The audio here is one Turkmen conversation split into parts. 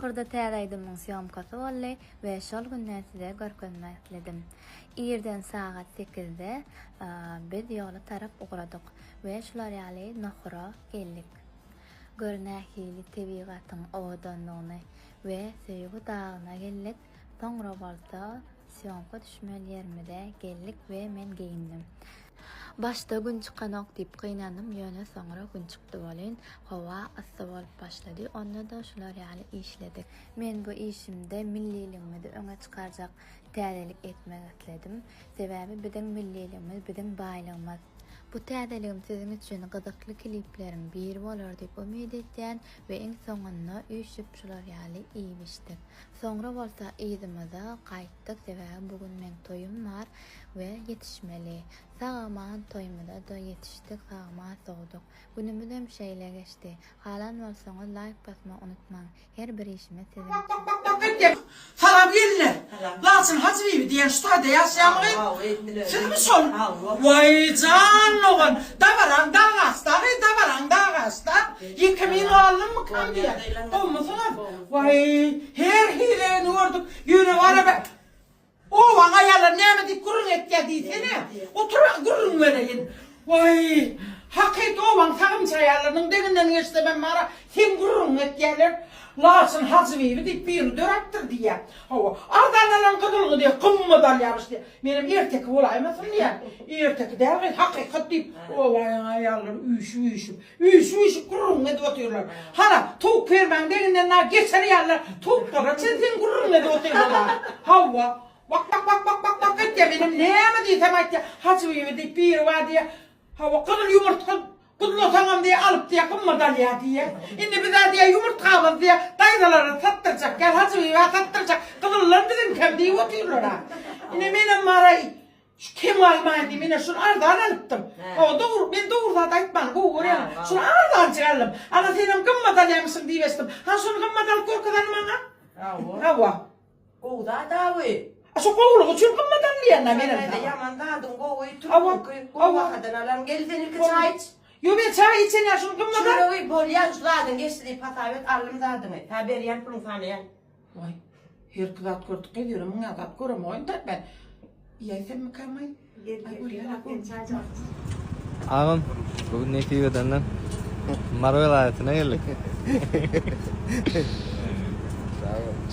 Nohurda täze aýdymyň sýomkasy boldy we şol günden size görkezmek isledim. Irden sagat sekizde biz ýola tarap ugradyk we şular ýaly Nohura geldik. Gör nähili tebigatyň owadanlygyny we Söýgi dagyna geldik, soňra bolsa sýomka düşmeli ýerimize geldik we men geýindim. Başda gün çykanok diýip gynandym, ýöne soňra gün çykdy welin, howa yssy bolup başlady, onda-da şular ýaly işledik. Men bu işimde milliligimizi öňe çykarjak täzelik etmek isledim. Sebäbi biziň milliligimiz biziň baýlygymyz. Bu täzeligim siziň üçin gyzykly klipleriň biri bolar diýip umyt etýän we iň soňunda üýşüp şular ýaly iýip-içdik. Soňra bolsa yzymyza gaýtdyk sebäbi bu gün meň toýum bar we ýetişmeli. Sag-aman toýumyza-da ýetişdik, sag-aman sowduk. Günümizem şeýle geçdi. Halan bolsaňyz laýk basmagy unutmaň. Her bir işimiz siziň üçin. Salam gelinler. Laçyn Hajybibi diýen şu taýda ýaşaýarmy gyz? Sizmi şol? Waý jan dogan, dabaraň dag aşda gyz, dabaraň dag aşda. Ýeke men galdymmykam diýýän. Gowumysyňyz? Waý, her hileini gördük. Ýöne barybir Obaň aýallary näme diýip gürrüň etýär diýsene. Otur gürrüň bereýin. Waý, hakyt obaň sagymçy aýallarynyň deňinden geçsemem bara seň gürrüňiňi etýärler. Laçyn Hajybibi diýip biri döräpdir diýýär. Hawa, arzan alan gyzylňy diýýär, gymmat alýarmyş diýýär. Menem erteki bolaýmasyn diýýän. Erteki däl gyz, hakykat diýip, obaň aýallary üýşüp-üýşüp. Üýşüp-üýşüp gürrüň edip otyrlar. Hana, towuk fermaň deňinden na geçer ýalylar towuklara çen seň gürrüň edip otyrlar. Hawa. Bak bak bak bak bak bak etýär. Menem näme diýsem aýtýar. Hajybibi diýip biri bar diýýär. Hawa, gyzyl ýumurtga guzlasaňam diýýär, alyp diýýär, gymmat alýar diýýär. Indi biz-ä diýýär, ýumurtgamyzy diýýär, daýzalara satdyrjak, gel Hajybibä satdyrjak, gyzyldan biziňkem diýip otyrlar-a. Ine menem baraý. Şu kem galmaýyn diýip ine şuny arzan alypdym. Hawa dogry men dogry zat aýtmany gowy görýän. Şuny arzanjyk aldym. Ana senem gymmat alýamyşyň diýip eşitdim. Hany şuny gymmat alyp görkez hany maňa. Hawa. Hawa. Gowy zat awy. A şo gowulygy üçin gymmat alynýan-da menem Şonda saňa. ýaman zadyň gowy, Hawa, türküňki gowy hawa. bahadan alan. Gel sen ilki çaý iç. Ýo men çaý içen ýa şuny gymmat al. Çöregi bolýa şu zadyň geçdi diýip hasap et aldym zadyňy. Sä berýän puluň sanaýan. Waý, herki zat gördük gyz, ýöne muňa zat göremok entäk men. Iýäýsemmikäm-aý? Aý, bolýar-a, Agam, bu gün nesip edenden Mary welaýatyna geldik.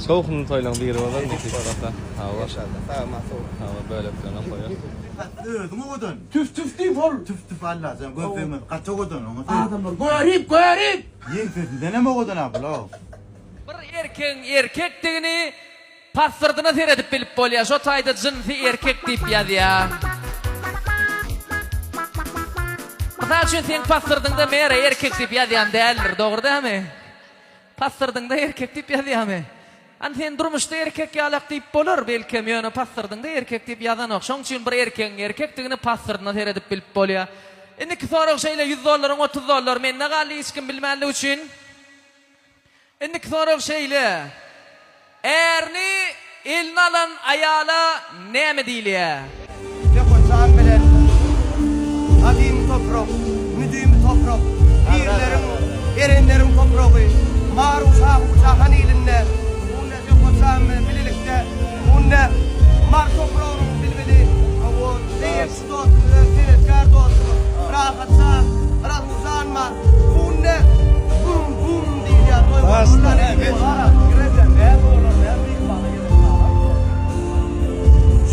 Şowhunly toýlaryň biri bolar nesip bolsa. Hawa. Inşallah. Sag aman sag. Hawa, böleklerini goýarys. Özüň owadan. Tüf tüf diýip ol. Tüf tüf Allajan göz degmez. Gaty owadan oňa sen. Adamlar görip görip. Ýeňsesindenem owadan a bul-ow. Bir erkegiň erkekdigini pasyrdyna seredip bilip bolýar. Şo taýda jynsy erkek diýip ýazýar. Mysal üçin seň pasyrdyňda Mera erkek diýip ýazýan däldir, dogry dälmi? Pasyrdyňda erkek diýip ýazýarmy? Hany sen durmuşda erkek ýalak diýip bolar belkem ýöne pasyrdyňda erkek diýip ýazanok. Şoň üçin bir erkegiň erkekdigini pasyrdyna seredip bilip bolýar. Indiki sorag şeýle ýüz dollaryň 30 dollary mende galdy hiç kim bilmänligi üçin. Indiki sorag şeýle, Ärini eline alan aýala näme diýilýär? Söhbetjan bilen gadymy toprak, müdimi toprak, pirleriň, erenleriň topragy, Maru-Şahu jahan ilinde, Hunne Söhbetjan bilen bilelikde Hunne Mary topragynyň bilbili, hawa, beýekçi dostumyz, öz senetkär dostumyz Rahatjan, Rasuljan bar. Hunne bum bum diýilýär toý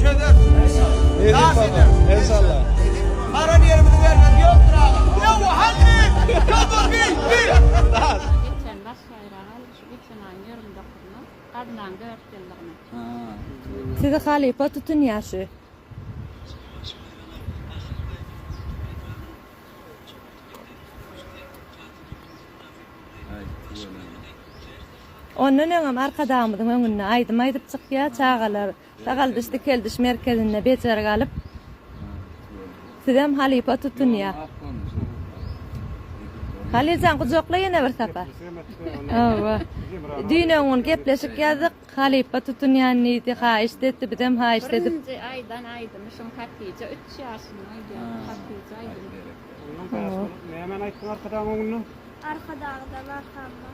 Çözer. Daş eder. Enşallah. Baran ýerimiziň erbedi ýokdur aga. Ýowa hany! Ýowa bi bi. Geçen baş baýragy aldy şu geçen aýyň 29-na gaznaň 4 ýyllygyna. Sizi halypa tutunýar şu. Ondan öňem Arkadagymyzyň öňünde aýdym aýdyp çykýar, çagalar sagaldyş-dikeldiş merkezinde bejergi alyp, sizem halypa tutunýar. Haliljan gujakla ýene bir sapar. Hawa. Düýn öňňun gepleşik ýazdyk. Halypa tutunýan diýdi, haýyşt etdi, bizem haýyşt edip. Birinji aýdan aýdymy şuň Hatija üç ýaşynda aýdýan Hatija aýdymy. Ondan bäş bolup nämäni aýtdyň arkadagyň öňünde? Arkadagdan arkamda.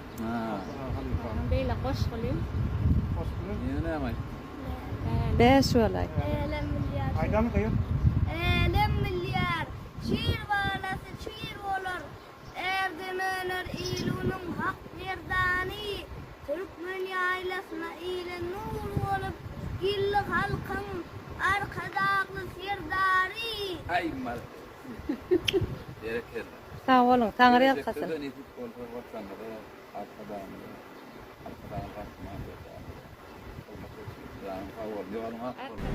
Beýle goşguly. Goşguly? Ýene näme? Bäş bolaý. Älem bilýär. Aýdamy gyz? Älem bilýär. Şir balasy şir bolar. Ärden öner il-günüň hak merdany. Türkmen ýaýlasyna ile nur bolup, Geldi halkyň Arkadagly Serdary. Aý mal. Berekella. Sag boluň, Taňry ýalkasyn. Geljekde-de nesip bolsa Watanymyza, Arkadagymyza, Arkadagly Gahryman Serdarymyza hyzmat etjek. Janyň sag bolsun, ýoluň ak bolsun.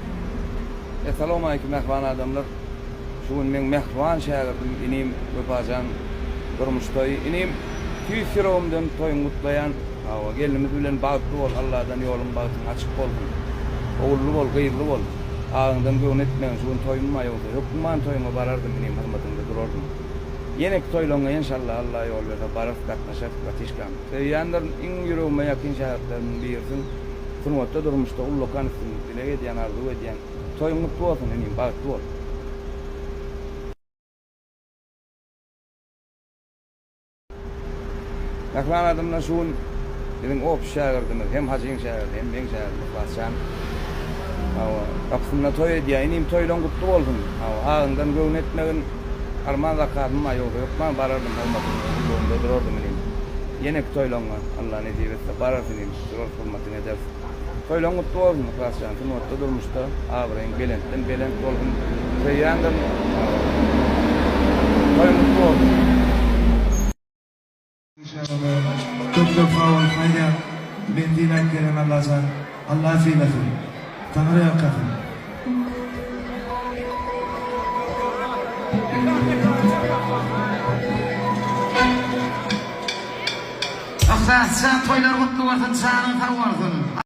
Essalawmaleýkim mähriban adamlar. Şu gün meň mähriban şägirdim inim Wepajan durmuş toýy. Inim tüýs ýüregimden toýuňy gutlaýan. Hawa gelnimiz bilen bagtly bol Alladan ýoluň bagtyň açyk bolsun. Ogully bol gyzly bol. Agaňdan göwün etmegin şu gün toýum bar ýogsa hökman toýuňa barardym inim hyzmatyňda durardym. Ýeneki toýlaňňa enşalla Alla ýol berse bararys gatnaşarys bratişkam. Söýýändirin iň ýüregime ýakyn şägirtlerimiň birisiň. Sungatda durmuşda ullakan üstünlik dileg edýän arzuw edýän. Toýuň gutly bolsun inim bagtly bol. Mähriban adamlar şu gün biziň opş şägirdimiz hem Hajyň şägirdi hem meň şägirdim Yhlasjan hawa gapysynda toý edýär inim toýlaň gutly bolsun hawa agyňdan göwün etmegin arman zakazym bar ýogsa hökman barardym hyzmatyňda gullugyňda durardym inim ýeneki toýlaňňa Alla nesip etse bararys inim durarys hyzmatyňy ederis Toýlaň gutly bolsun Yhlasjan sungatda durmuşda abraýyň belentden belent bolsun söýýändirin Toýuň gutly bolsun. Köp köp sag boluň aýdýan men sylap gelen Allajan Allah sylasyn Taňry ýalkasyn. Yhlasjan toýlar gutly bolsun janyň sag bolsun.